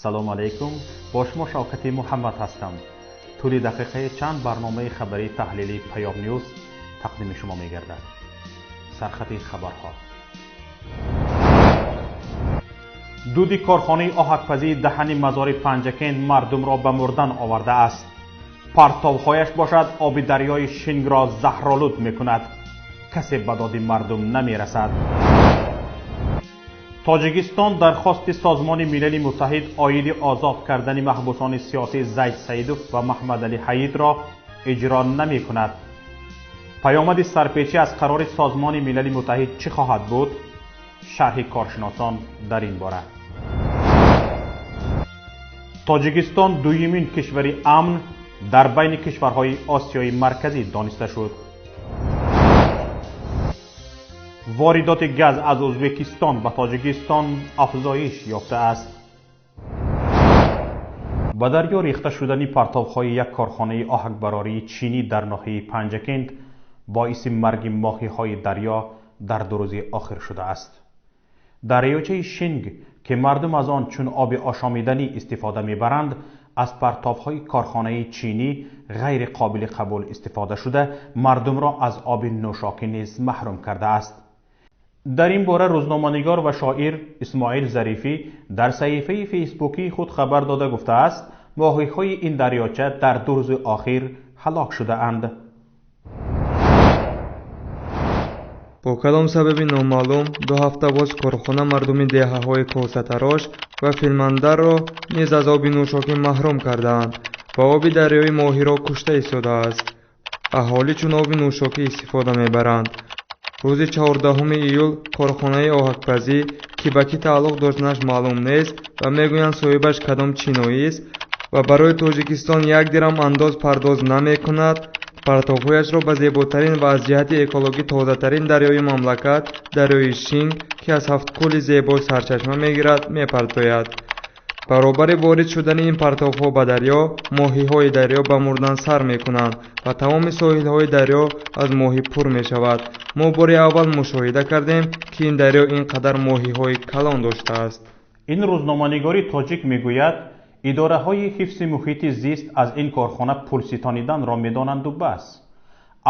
Салом алейкум, бо шумо Шавкати Муҳаммад ҳастам. Тӯли дақиқаи чанд барномаи хабарии таҳлилии Паём Ньюз тақдими шумо мегардад. Сархати хабарҳо. Дуди корхонаи оҳакпазии даҳани мазори Панҷакент мардумро ба мурдан овардааст. Партовҳояш бошад оби дарёи Шингро заҳролуд мекунад. Касе ба доди мардум намерасад. Тоҷикистон дархости Созмони Милали Муттаҳид оиди озод кардани маҳбусони сиёсӣ Зайд Саидов ва Маҳмадалӣ Ҳаидро иҷро намекунад. Паёмади сарпечӣ аз қарори Созмони Милали Муттаҳид чӣ хоҳад буд? Шарҳи коршиносон дар ин бора. Тоҷикистон дуюмин кишвари амн дар байни кишварҳои Осиёи Марказӣ дониста шуд. Воридоти газ аз Ӯзбекистон ба Тоҷикистон афзоиш ёфтааст. Ба дарё рехта шудани партовҳои як корхонаи оҳакбарории чинӣ дар ноҳияи Панҷакент боиси марги моҳиҳои дарё дар ду рӯзи охир шудааст. Дарёчаи Шинг, ки мардум аз он чун оби ошомиданӣ истифода мебаранд, аз партовҳои корхонаи чинӣ ғайри қобили қабул истифода шуда, мардумро аз оби нӯшокӣ низ маҳрум кардааст. Дар ин бора рӯзноманигор ва шоир Исмоил Зарифӣ дар саҳифаи фейсбукии худ хабар дода гуфтааст, моҳиҳои ин дарёча дар ду рӯзи охир ҳалок шудаанд. Бо кадом сабаби номаълум ду ҳафта боз корхона мардуми деҳаҳои Косатарош ва Филмандарро низ аз оби нӯшокӣ маҳрум кардаанд ва оби дарёи моҳиро кушта истодааст. Аҳолӣ чун оби нӯшокӣ истифода мебаранд. Рӯзи 14 июл корхонаи оҳакпазӣ, ки ба кӣ тааллуқ доштанаш маълум нест ва мегӯянд соҳибаш кадом чиноист ва барои Тоҷикистон як дирам андоз пардоз намекунад, партовҳояшро ба зеботарин ва аз ҷиҳати экологӣ тозатарин дарёи мамлакат, дарёи Шинг, ки аз ҳафткӯли зебо сарчашма мегирад, мепартояд. Баробари ворид шудани ин партовҳо ба дарё, моҳиҳои дарё ба мурдан сар мекунанд ва тамоми соҳилҳои дарё аз моҳӣ пур мешавад. Мо бори аввал мушоҳида кардем, ки ин дарё ин қадар моҳиҳои калон доштааст. Ин рӯзноманигори тоҷик мегӯяд, идораҳои ҳифзи муҳити зист аз ин корхона пулситониданро медонанду бас.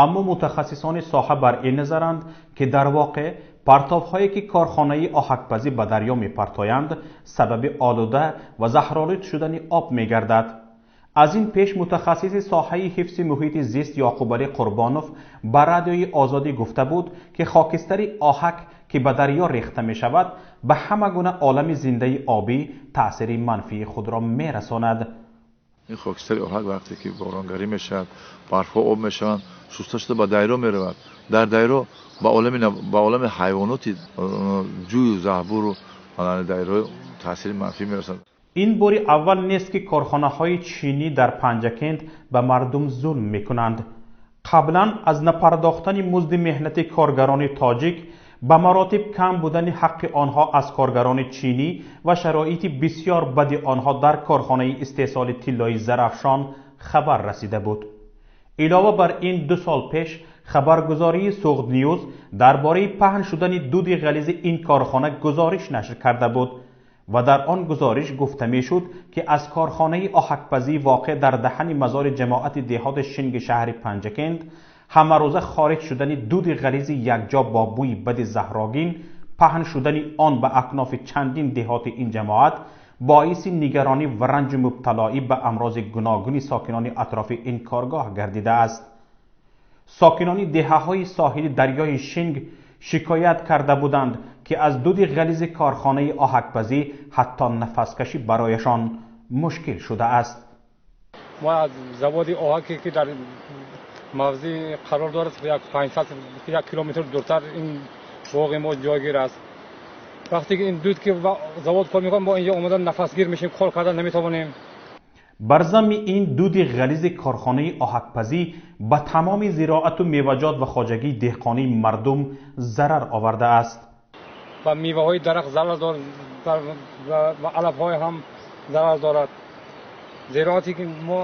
Аммо мутахассисони соҳа бар ин назаранд, ки дар воқеъ партовҳое ки корхонаи оҳакпазӣ ба дарё мепартоянд, сабаби олуда ва заҳролуд шудани об мегардад. Аз ин пеш мутахассиси соҳаи ҳифзи муҳити зист Ёқубалӣ Қурбонов ба Радиои Озодӣ гуфта буд, ки хокистари оҳак, ки ба дарё рехта мешавад, ба ҳама гуна олами зиндаи обӣ таъсири манфии худро мерасонад. Ин хокистари оҳак вақте ки боронгарӣ мешавад, барфҳо об мешаванд, шуста шуда ба дарё меравад. Дар дарё ба олами ҳайвоноти ҷӯю заҳбуру дарё таъсири манфӣ мерасонад. Ин бори аввал нест, ки корхонаҳои чинӣ дар Панҷакент ба мардум зулм мекунанд. Қаблан аз напардохтани музди меҳнати коргарони тоҷик, ба маротиб кам будани ҳаққи онҳо аз коргарони чинӣ ва шароити бисёр бади онҳо дар корхонаи истеҳсоли тиллои Зарафшон хабар расида буд. Илова бар ин, ду сол пеш хабаргузории Суғд Ньюз дар бораи паҳн шудани дуди ғализи ин корхона гузориш нашр карда буд ва дар он гузориш гуфта мешуд, ки аз корхонаи оҳакпазӣ воқеъ дар даҳани мазори ҷамоати деҳоти Шинги шаҳри Панҷакент ҳамарӯза хориҷ шудани дуди ғализи якҷо бо бӯи бади заҳрогин, паҳн шудани он ба акнофи чандин деҳоти ин ҷамоат боиси нигаронӣ ва ранҷу мубталоӣ ба амрози гуногуни сокинони атрофи ин коргоҳ гардидааст. Сокинони деҳаҳои соҳили дарёи Шинг шикоят карда буданд, ки аз дуди ғализи корхонаи оҳакпазӣ ҳатто нафаскашӣ барояшон мушкил шудааст. Мо аз заводи оҳаке, ки дар мавзеъ қарор дорад, як 500 як километр дуртар ин боғи мо ҷойгир аст. Вақте ки ин дуд ки завод кор мекунад, мо инҷо омадан нафасгир мешем, кор кардан наметавонем. Бар замми ин дуди ғализи корхонаи оҳакпазӣ ба тамоми зироату меваҷот ва хоҷагии деҳқонии мардум зарар овардааст. Ба меваҳои дарахт зарар дорад ва алафҳои ҳам зарар дорад. Зироате ки мо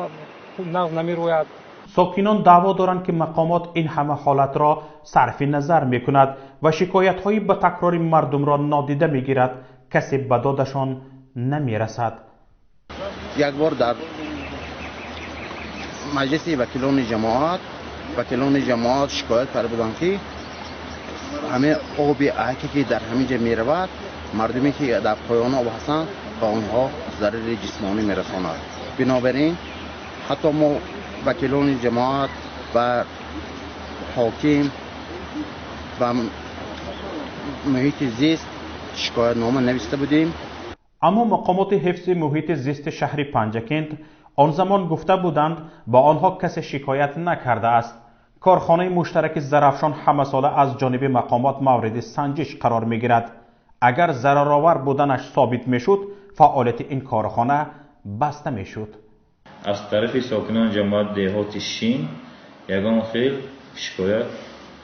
нағз намерӯяд. Сокинон даъво доранд, ки мақомот ин ҳама ҳолатро сарфи назар мекунад ва шикоятҳои ба такрори мардумро нодида мегирад. Касе ба додашон намерасад. Як бор дар маҷлиси вакилони ҷамоат шикоят карда буданд, ки ҳамаи оби оҳаке, ки дар ҳамин ҷо меравад, мардуме, ки дар поёни об ҳастанд, ба онҳо зарари ҷисмонӣ мерасонад. Бинобар ин ҳатто мо вакилони ҷамоат ва ҳоким ва муҳити зист шикоятнома нависта будем. Аммо мақомоти ҳифзи муҳити зисти шаҳри Панҷакент он замон гуфта буданд, ба онҳо касе шикоят накардааст. Корхонаи муштараки Зарафшон ҳамасола аз ҷониби мақомот мавриди санҷиш қарор мегирад. Агар зараровар буданаш собит мешуд, фаъолияти ин корхона баста мешуд. Аз тарафи сокинони ҷамоат деҳоти Шин ягон хел шикоят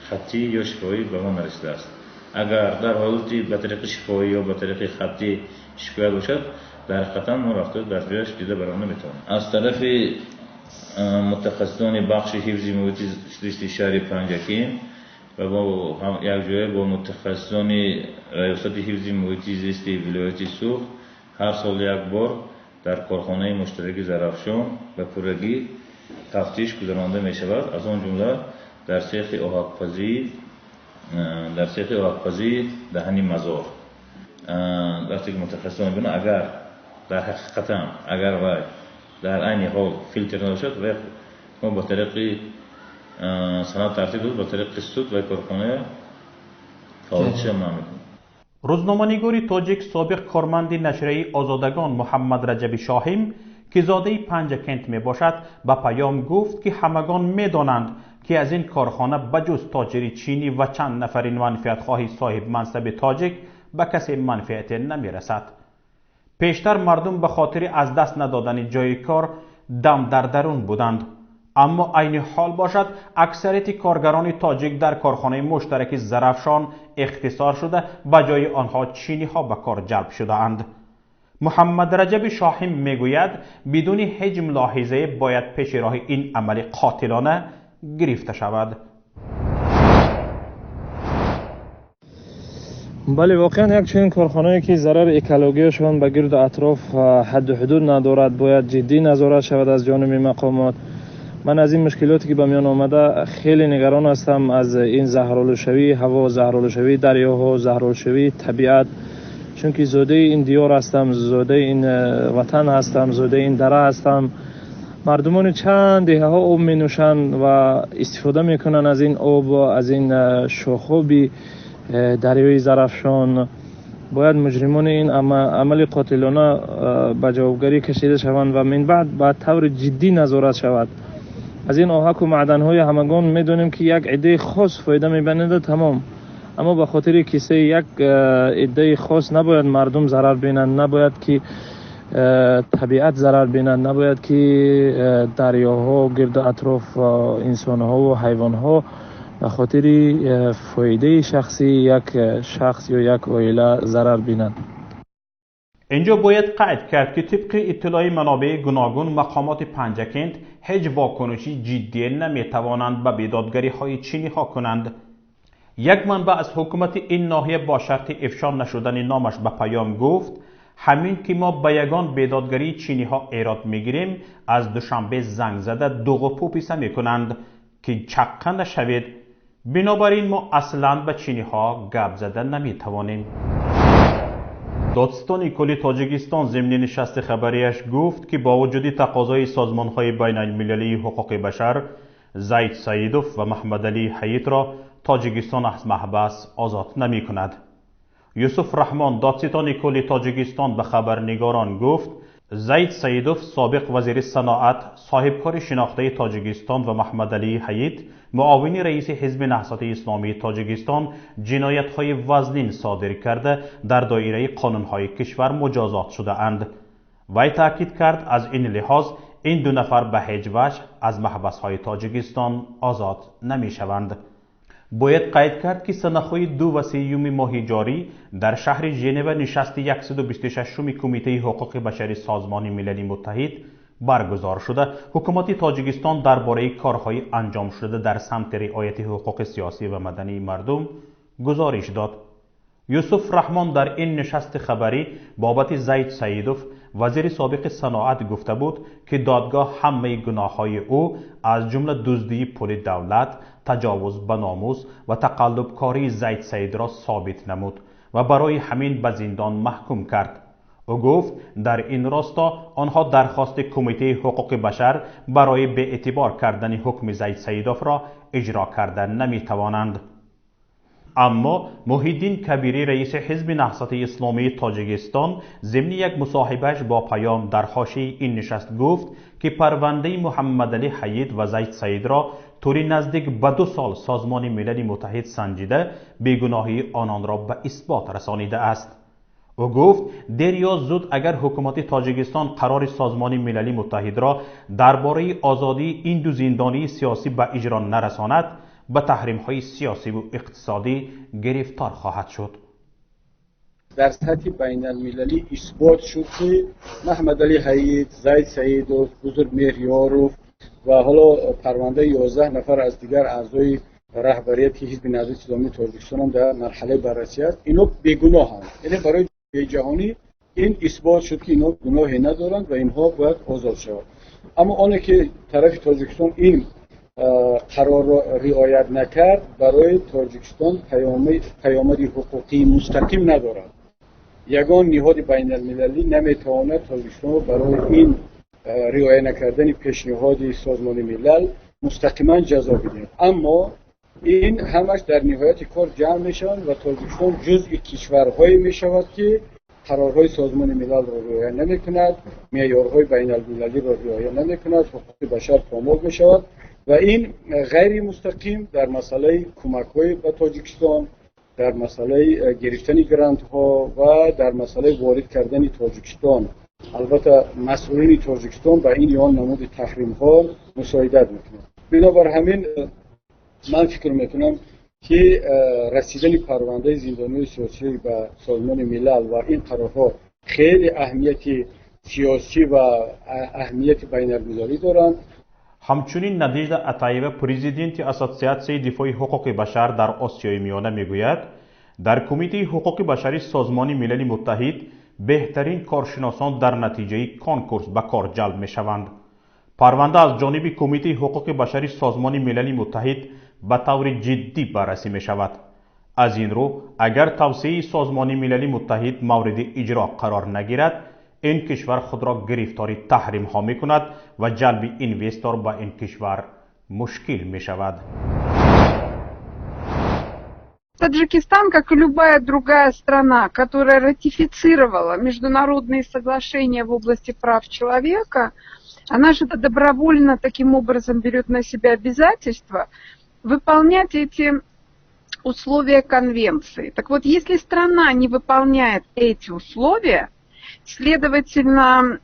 хаттӣ ё шифоҳӣ ба мо нарасидааст. Агар дар ҳолати ба тариқи шифоҳӣ ё ба тариқи хаттӣ шикоят бошад, дар ҳақиқатан мо рафта дар ҷояш дида баромада метавонем. Аз тарафи мутахассисони бахши ҳифзи муҳити зисти шаҳри Панҷакент ва бо якҷоя бо мутахассисони раёсати ҳифзи муҳити зисти вилояти Суғд ҳар сол як бор дар корхонаи муштараки Зарафшон ба пуррагӣ тафтиш гузаронда мешавад, аз он ҷумла дар цехи оҳакпазии даҳани мазор. Вақте ки мутахассисон мебинанд, агар дар ҳақиқатан агар вай дар айни ҳол филтр надошад, вай мо ба тариқи санад тартиб дод, ба тариқи суд вай корхоная фаъолиятша манъ мекунем. Рӯзноманигори тоҷик, собиқ корманди нашрияи Озодагон Муҳаммад Раҷаби Шоҳим, ки зодаи Панҷакент мебошад, ба Паём гуфт, ки ҳамагон медонанд, ки аз ин корхона ба ҷуз тоҷири чинӣ ва чанд нафари манфиатхоҳи соҳибмансаби тоҷик ба касе манфиате намерасад. Пештар мардум ба хотири аз даст надодани ҷои кор дам дар дарун буданд, аммо айни ҳол бошад, аксарияти коргарони тоҷик дар корхонаи муштараки Зарафшон ихтисор шуда, ба ҷои онҳо чиниҳо ба кор ҷалб шудаанд. Муҳаммад Раҷаби Шоҳим мегӯяд, бидуни ҳеҷ мулоҳизае бояд пеши роҳи ин амали қотилона гирифта шавад. Бале, воқеан як чунин корхонае, ки зарари экологияшон ба гирду атроф ҳадду ҳудуд надорад, бояд ҷиддӣ назорат шавад аз ҷониби мақомот. Ман аз ин мушкилоте, ки ба миён омада, хеле нигарон ҳастам, аз ин заҳролудшавии ҳаво, заҳролудшавии дарёҳо, заҳролудшавии табиат, чунки зодаи ин диёр ҳастам, зодаи ин ватан ҳастам, зодаи ин дара ҳастам. Мардумони чанд деҳаҳо об менӯшанд ва истифода мекунанд аз ин об, аз ин шохоби дарёи Зарафшон. Бояд муҷримони ин амали қотилона ба ҷавобгарӣ кашида шаванд ва минбаъд ба таври ҷиддӣ назорат шавад. Аз ин оҳаку маъданҳои ҳамагон медонем, ки як иддаи хос фоида мебинада, тамом. Аммо ба хотири кисаи як иддаи хос набояд мардум зарар бинанд, набояд ки табиат зарар бинад, набояд ки дарёҳо, гирду атроф инсонҳову ҳайвонҳо ба хотири фоидаи шахсии як шахс ё як оила зарар бинанд. Инҷо бояд қайд кард, ки тибқи иттилои манобеи гуногун, мақомоти Панҷакент ҳеҷ вокуниши ҷиддие наметавонанд ба бедодгариҳои чиниҳо кунанд. Як манбаъ аз ҳукумати ин ноҳия бо шарти ифшо нашудани номаш ба Паём гуфт: «Ҳамин ки мо ба ягон бедодгарии чиниҳо эрод мегирем, аз Душанбе занг зада дуғу пӯписа мекунанд, ки чаққа нашавед. Бинобар ин мо аслан ба чиниҳо гап зада наметавонем». Додситони кулли Тоҷикистон зимни нишасти хабарияш гуфт, ки бо вуҷуди тақозои созмонҳои байналмилалии ҳуқуқи башар, Зайд Саидов ва Маҳмадалӣ Ҳаитро Тоҷикистон аз маҳбас озод намекунад. Юсуф Раҳмон, додситони кулли Тоҷикистон, ба хабарнигорон гуфт: Зайд Саидов, собиқ вазири саноат, соҳибкори шинохтаи Тоҷикистон, ва Маҳмадалии Ҳаит, муовини раиси Ҳизби Наҳзати Исломии Тоҷикистон, ҷиноятҳои вазнин содир карда, дар доираи қонунҳои кишвар муҷозот шудаанд. Вай таъкид кард, аз ин лиҳоз ин ду нафар ба ҳеҷ ваҷҳ аз маҳбасҳои Тоҷикистон озод намешаванд. Бояд қайд кард, ки санаҳои 2 ва 3-юми моҳи ҷорӣ дар шаҳри Женева нишасти 126-уми Кумитаи ҳуқуқи башари Созмони Милали Муттаҳид баргузор шуда, ҳукумати Тоҷикистон дар бораи корҳои анҷомшуда дар самти риояти ҳуқуқи сиёсӣ ва мадании мардум гузориш дод. Юсуф Раҳмон дар ин нишасти хабарӣ бобати Зайд Саидов, вазири собиқи саноат, гуфта буд, ки додгоҳ ҳамаи гуноҳҳои ӯ, аз ҷумла дуздии пули давлат, таҷовуз ба номус ва тақаллубкории Зайд Саидро собит намуд ва барои ҳамин ба зиндон маҳкум кард. Ӯ гуфт, дар ин росто онҳо дархости Кумитаи ҳуқуқи башар барои беэътибор кардани ҳукми Зайд Саидовро иҷро карда наметавонанд. Аммо Муҳиддин Кабирӣ, раиси Ҳизби Наҳзати Исломии Тоҷикистон, зимни як мусоҳибааш бо Паём дар ҳошияи ин нишаст гуфт, ки парвандаи Муҳаммадалӣ Ҳайид ва Зайд Саидро тӯли наздик ба 2 сол Созмони Милали Муттаҳид санҷида, бегуноҳии ононро ба исбот расонидааст. Ӯ гуфт, дер ё зуд агар ҳукумати Тоҷикистон қарори Созмони Милали Муттаҳидро дар бораи озодии ин ду зиндонии сиёсӣ ба иҷро нарасонад, ба таҳримҳои сиёсиву иқтисодӣ гирифтор хоҳад шуд. Дар сатҳи байналмилалӣ исбот шуд, ки Маҳмадалӣ Ҳайид, Зайд Саидов, Бузургмеҳр Ёров ва ҳоло парвандаи 11 нафар аз дигар аъзои раҳбарияти Ҳизби Наҳзати Исломии Тоҷикистон ҳам дар марҳалаи баррасӣ аст. Инҳо бегуноҳанд. Яъне барои ҷаҳонӣ ин исбот шуд, ки инҳо гуноҳе надоранд ва инҳо бояд озод шаванд. Аммо оне ки тарафи Тоҷикистон ин қарорро риоят накард, барои Тоҷикистон паёмади ҳуқуқии мустақим надорад. Ягон ниҳоди байналмилалӣ наметавонад Тоҷикистонро барои ин риоя накардани пешниҳоди Созмони Милал мустақиман ҷазо бидиҳад. Аммо ин ҳамаш дар ниҳояти кор ҷамъ мешаванд ва Тоҷикистон ҷузъи кишварҳое мешавад, ки қарорҳои Созмони Милалро риоя намекунад, меъёрҳои байналмилалиро риоя намекунад, ҳуқуқи башар помол мешавад ва ин ғайримустақим дар масъалаи кӯмакҳои ба Тоҷикистон, дар масъалаи гирифтани грантҳо ва дар масъалаи ворид кардани Тоҷикистон, албатта масъулини Тоҷикистон ба ин ё он намуди таҳримҳо мусоидат мекунад. Бинобар ҳамин ман фикр мекунам, ки расидани парвандаи зиндониҳои сиёсӣ ба Созмони Милал ва ин қарорҳо хеле аҳамияти сиёсӣ ва аҳамияти байналмилалӣ доранд. Ҳамчунин Надежда Атаева, президенти Ассотсиатсияи дифои ҳуқуқи башар дар Осиёи Миёна, мегӯяд, дар Кумитаи ҳуқуқи башари Созмони Милали Муттаҳид беҳтарин коршиносон дар натиҷаи конкурс ба кор ҷалб мешаванд. Парванда аз ҷониби Кумитаи ҳуқуқи башари Созмони Милали Муттаҳид ба таври ҷиддӣ баррасӣ мешавад. Аз ин рӯ, агар тавсияи Созмони Милали Муттаҳид мавриди иҷро қарор нагирад, ин кишвар худро гирифтори таҳримҳо мекунад ва ҷалби инвестор ба ин кишвар мушкил мешавад. Таджикистан, как и любая другая страна, которая ратифицировала международные соглашения в области прав человека, она же добровольно таким образом берет на себя обязательства выполнять эти условия конвенции. Так вот, если страна не выполняет эти условия, следовательно,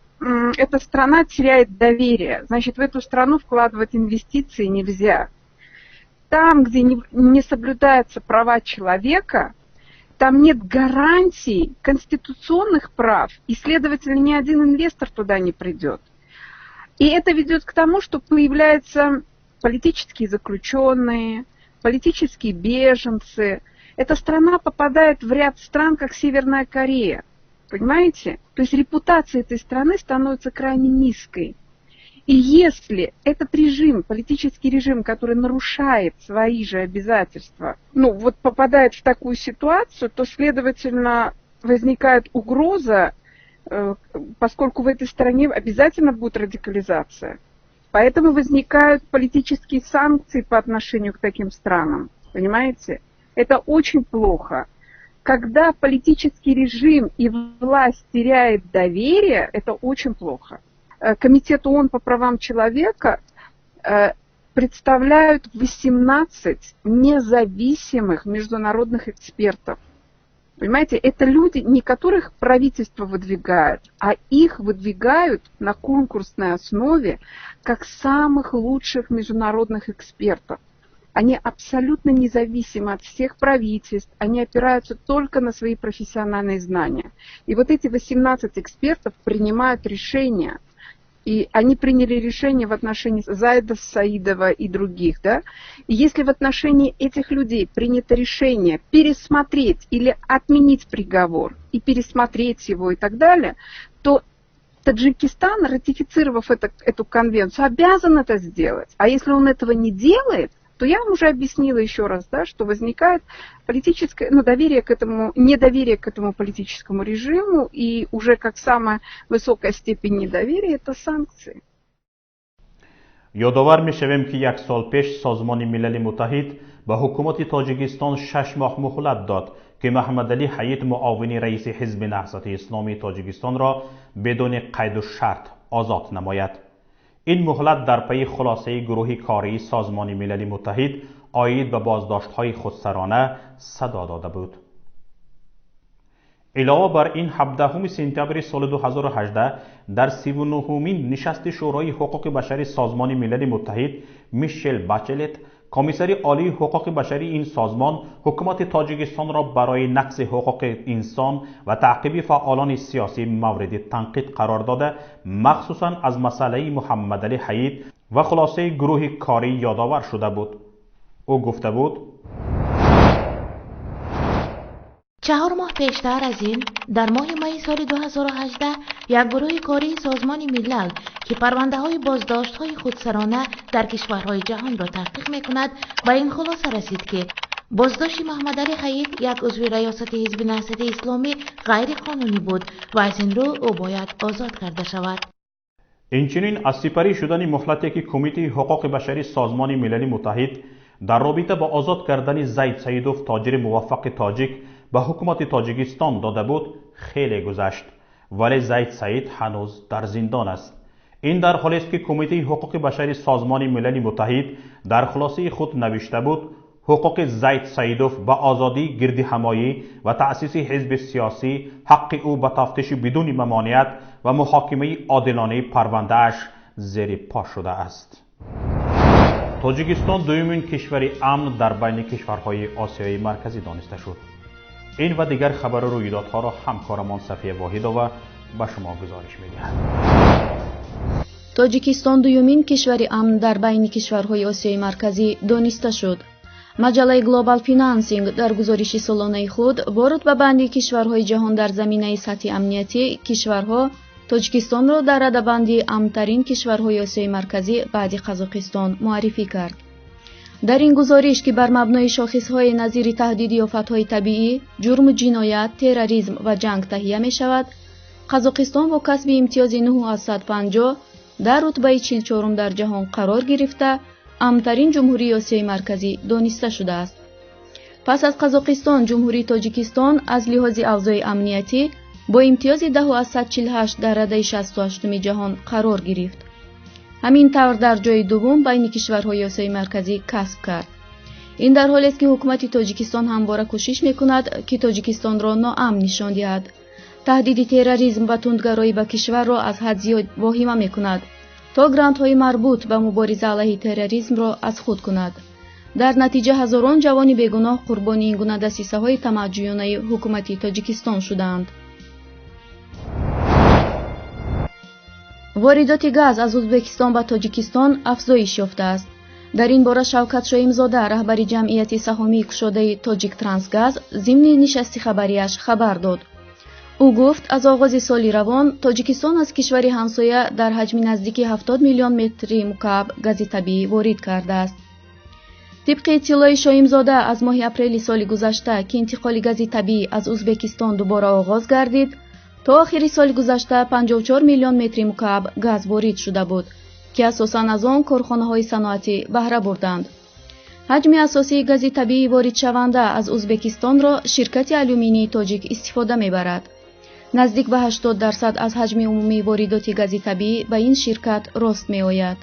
эта страна теряет доверие. Значит, в эту страну вкладывать инвестиции нельзя. Там, где не соблюдаются права человека, там нет гарантий конституционных прав, и, следовательно, ни один инвестор туда не придет. И это ведет к тому, что появляются политические заключенные, политические беженцы. Эта страна попадает в ряд стран, как Северная Корея. Понимаете? То есть репутация этой страны становится крайне низкой. И если этот режим, политический режим, который нарушает свои же обязательства, ну вот попадает в такую ситуацию, то, следовательно, возникает угроза, поскольку в этой стране обязательно будет радикализация. Поэтому возникают политические санкции по отношению к таким странам. Понимаете? Это очень плохо. Когда политический режим и власть теряет доверие, это очень плохо. Комитет ООН по правам человека представляют 18 независимых международных экспертов. Понимаете, это люди, не которых правительство выдвигает, а их выдвигают на конкурсной основе как самых лучших международных экспертов. Они абсолютно независимы от всех правительств, они опираются только на свои профессиональные знания. И вот эти 18 экспертов принимают решения. И они приняли решение в отношении Зайда Саидова и других, да? И если в отношении этих людей принято решение пересмотреть или отменить приговор, и пересмотреть его и так далее, то Таджикистан, ратифицировав эту конвенцию, обязан это сделать. А если он этого не делает, то я вам уже объяснила еще раз, да, что возникает политическое, ну, доверие к этому, недоверие к этому политическому режиму, и уже как самая высокая степень недоверия – это санкции. Ёдовар мешавем, ки як сол пеш Созмони Милали Муттаҳид ба ҳукумати Тоҷикистон 6 моҳ муҳлат дод, ки Маҳаммадалӣ Ҳаид, муовини раиси Ҳизби Наҳзати Исломии Тоҷикистонро бидуни қайду шарт озод намояд. Ин муҳлат дар пайи хулосаи гурӯҳи кории Созмони Милали Муттаҳид оид ба боздоштҳои худсарона садо дода буд. Илова бар ин, 17 сентябри соли 2018 дар 39-умин нишасти Шӯрои ҳуқуқи башари Созмони Милали Муттаҳид Мишел Бачелет, комиссари олии ҳуқуқи башарии ин созмон, ҳукумати Тоҷикистонро барои нақзи ҳуқуқи инсон ва таъқиби фаъолони сиёсӣ мавриди танқид қарор дода, махсусан аз масъалаи Муҳаммадалӣ Ҳаид ва хулосаи гурӯҳи корӣ ёдовар шуда буд. Ӯ гуфта буд: 4 моҳ пештар аз ин, дар моҳи майи соли 2018, як гурӯҳи кории Созмони Милал, ки парвандаҳои боздоштҳои худсарона дар кишварҳои ҷаҳонро таҳқиқ мекунад, ба ин хулоса расид, ки боздошти Муҳаммадалӣ Ҳаид, як узви раёсати Ҳизби Наҳзати Исломӣ, ғайриқонунӣ буд ва аз ин рӯ ӯ бояд озод карда шавад. Инчунин аз сипарӣ шудани муҳлате, ки Кумитаи ҳуқуқи башари Созмони Милали Муттаҳид дар робита ба озод кардани Зайд Саидов, тоҷири муваффақи тоҷик, ба ҳукумати Тоҷикистон дода буд, хеле гузашт, вале Зайд Саид ҳанӯз дар зиндон аст. Ин дар ҳолест, ки Кумитаи ҳуқуқи башари Созмони Милали Муттаҳид дар хулосаи худ навишта буд: ҳуқуқи Зайд Саидов ба озодии гирдиҳамоӣ ва таъсиси ҳизби сиёсӣ, ҳаққи ӯ ба тафтиши бидуни мамоният ва муҳокимаи одилонаи парвандааш зери по шудааст. Тоҷикистон дуюмин кишвари амн дар байни кишварҳои Осиёи Марказӣ дониста шуд. Ин ва дигар хабару рӯйдодҳоро ҳамкорамон Сафия Воҳидова ба шумо гузориш медиҳад. Тоҷикистон дуюмин кишвари амн дар байни кишварҳои Осиёи Марказӣ дониста шуд. Маҷаллаи Global Financing дар гузориши солонаи худ бо рутбабандии кишварҳои ҷаҳон дар заминаи сатҳи амниятӣ кишварҳо Тоҷикистонро дар радабандии амнтарин кишварҳои Осиёи Марказӣ баъди Қазоқистон муаррифӣ кард. Дар ин гузориш, ки бар мабнои шохисҳои назири таҳдиди офатҳои табиӣ, ҷурму ҷиноят, терроризм ва ҷанг таҳия мешавад, Қазоқистон бо касби имтиёзи 9,50 дар рутбаи 44-ум дар ҷаҳон қарор гирифта, амнтарин ҷумҳурии Осиёи Марказӣ дониста шудааст. Пас аз Қазоқистон Ҷумҳурии Тоҷикистон аз лиҳози авзои амниятӣ бо имтиёзи 10,48 дар радаи 68-уми ҷаҳон қарор гирифт. Ҳамин тавр, дар ҷои дуввум байни кишварҳои Осиёи Марказӣ касб кард. Ин дар ҳолест, ки ҳукумати Тоҷикистон ҳамвора кӯшиш мекунад, ки Тоҷикистонро ноамн нишон диҳад, таҳдиди терроризм ва тундгароӣ ба кишварро аз ҳад зиёд воҳима мекунад, то грантҳои марбут ба мубориза алайҳи терроризмро аз худ кунад. Дар натиҷа ҳазорон ҷавони бегуноҳ қурбони ин гуна дасисаҳои тамаъҷӯёнаи ҳукумати Тоҷикистон шудаанд. Воридоти газ аз Ӯзбекистон ба Тоҷикистон афзоиш ёфтааст. Дар ин бора Шавкат Шоимзода, раҳбари ҷамъияти саҳомии кушодаи Тоҷиктрансгаз, зимни нишасти хабарияш хабар дод. Ӯ гуфт, аз оғози соли равон Тоҷикистон аз кишвари ҳамсоя дар ҳаҷми наздики 70 миллион метри мукааб гази табиӣ ворид кардааст. Тибқи иттилои Шоимзода, аз моҳи апрели соли гузашта, ки интиқоли гази табиӣ аз Ӯзбекистон дубора оғоз гардид, то охири соли гузашта 54 миллион метри мукааб газ ворид шуда буд, ки асосан аз он корхонаҳои саноатӣ баҳра бурданд. Ҳаҷми асосии гази табиӣ воридшаванда аз Ӯзбекистонро ширкати Алюминии Тоҷик истифода мебарад. Наздик ба 80% аз ҳаҷми умумии воридоти гази табиӣ ба ин ширкат рост меояд.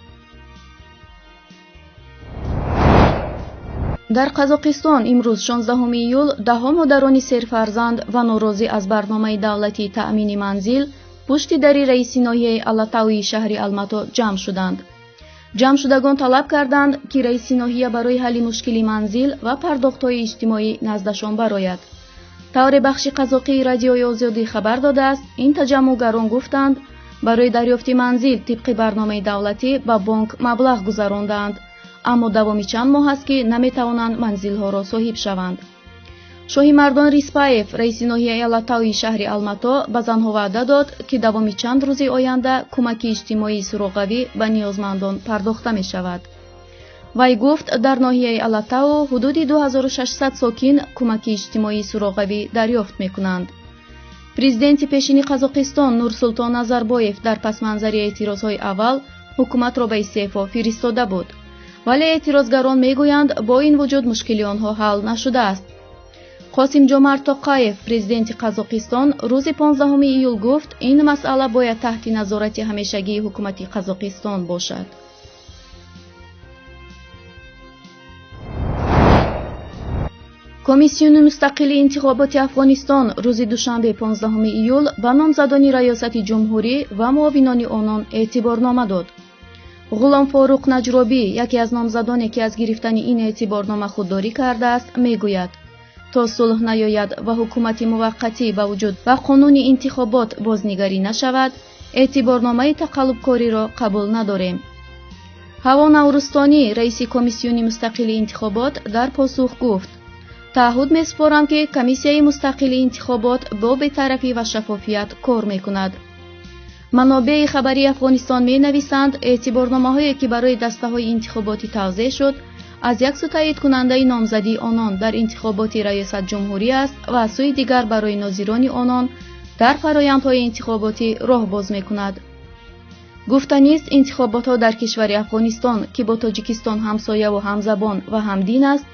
Дар Қазоқистон имрӯз, 16 июл, даҳҳо модарони серфарзанд ва норозӣ аз барномаи давлатии таъмини манзил пушти дари раиси ноҳияи Алатауи шаҳри Алмато ҷамъ шуданд. Ҷамъшудагон талаб карданд, ки раиси ноҳия барои ҳалли мушкили манзил ва пардохтҳои иҷтимоӣ наздашон барояд. Тавре бахши қазоқии Радиои Озодӣ хабар додааст, ин таҷаммуъгарон гуфтанд, Барои дарёфти манзил тибқи барномаи давлатӣ ба бонк маблағ гузарондаанд, аммо давоми чанд моҳ аст, ки наметавонанд манзилҳоро соҳиб шаванд. Шоҳимардон Риспаев, раиси ноҳияи Алатауи шаҳри Алмато, ба занҳо ваъда дод, ки давоми чанд рӯзи оянда кӯмаки иҷтимоии суроғавӣ ба ниёзмандон пардохта мешавад. Вай гуфт, дар ноҳияи Алатау ҳудуди 2600 сокин кӯмаки иҷтимоии суроғавӣ дарёфт мекунанд. Президенти пешини Қазоқистон Нурсултон Назарбоев дар пасманзари эътирозҳои аввал ҳукуматро ба истеъфо фиристода буд. Вале эътирозгарон мегӯянд, бо ин вуҷуд мушкили онҳо ҳал нашудааст. Қосимҷомарт Тоқаев, президенти Қазоқистон, рӯзи 15 июл гуфт, ин масъала бояд таҳти назорати ҳамешагии ҳукумати Қазоқистон бошад. Комиссиони мустақили интихоботи Афғонистон рӯзи душанбе 15 июл ба номзадони раёсати ҷумҳурӣ ва муовинони онон эътиборнома дод. Ғулом Форуқ Наҷробӣ, яке аз номзадоне, ки аз гирифтани ин эътиборнома худдорӣ кардааст, мегӯяд: то сулҳ наёяд ва ҳукумати муваққатӣ ба вуҷуд ва қонуни интихобот бознигарӣ нашавад, эътиборномаи тақаллубкориро қабул надорем. Ҳаво Наврӯстонӣ, раиси комиссиони мустақили интихобот, дар посух гуфт: таъҳуд месупорам, ки комиссияи мустақили интихобот бо бетарафӣ ва шаффофият кор мекунад. Манобеи хабарии Афғонистон менависанд, эътиборномаҳое, ки барои дастаҳои интихоботӣ тавзеъ шуд, аз як сӯ таъйидкунандаи номзадии онон дар интихоботи раёсатҷумҳурӣ аст ва аз сӯи дигар барои нозирони онон дар фарояндҳои интихоботӣ роҳ боз мекунад. Гуфтанист, интихоботҳо дар кишвари Афғонистон, ки бо Тоҷикистон ҳамсояву ҳамзабон ва ҳамдин аст,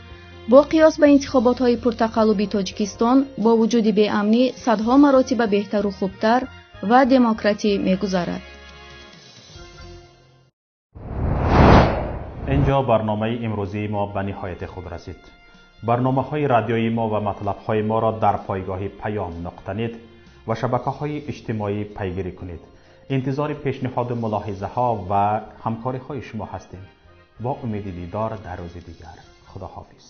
бо қиёс ба интихоботҳои пуртақаллуби Тоҷикистон бо вуҷуди беамнӣ садҳо маротиба беҳтару хубтар ва демократӣ мегузарад. Инҷо барномаи имрӯзии мо ба ниҳояти худ расид. Барномаҳои радиои мо ва матлабҳои моро дар пойгоҳи паём нуқта нет ва шабакаҳои иҷтимоӣ пайгирӣ кунед. Интизори пешниҳоду мулоҳизаҳо ва ҳамкориҳои шумо ҳастем. Бо умеди дидор дар рӯзи дигар. Худоҳофиз.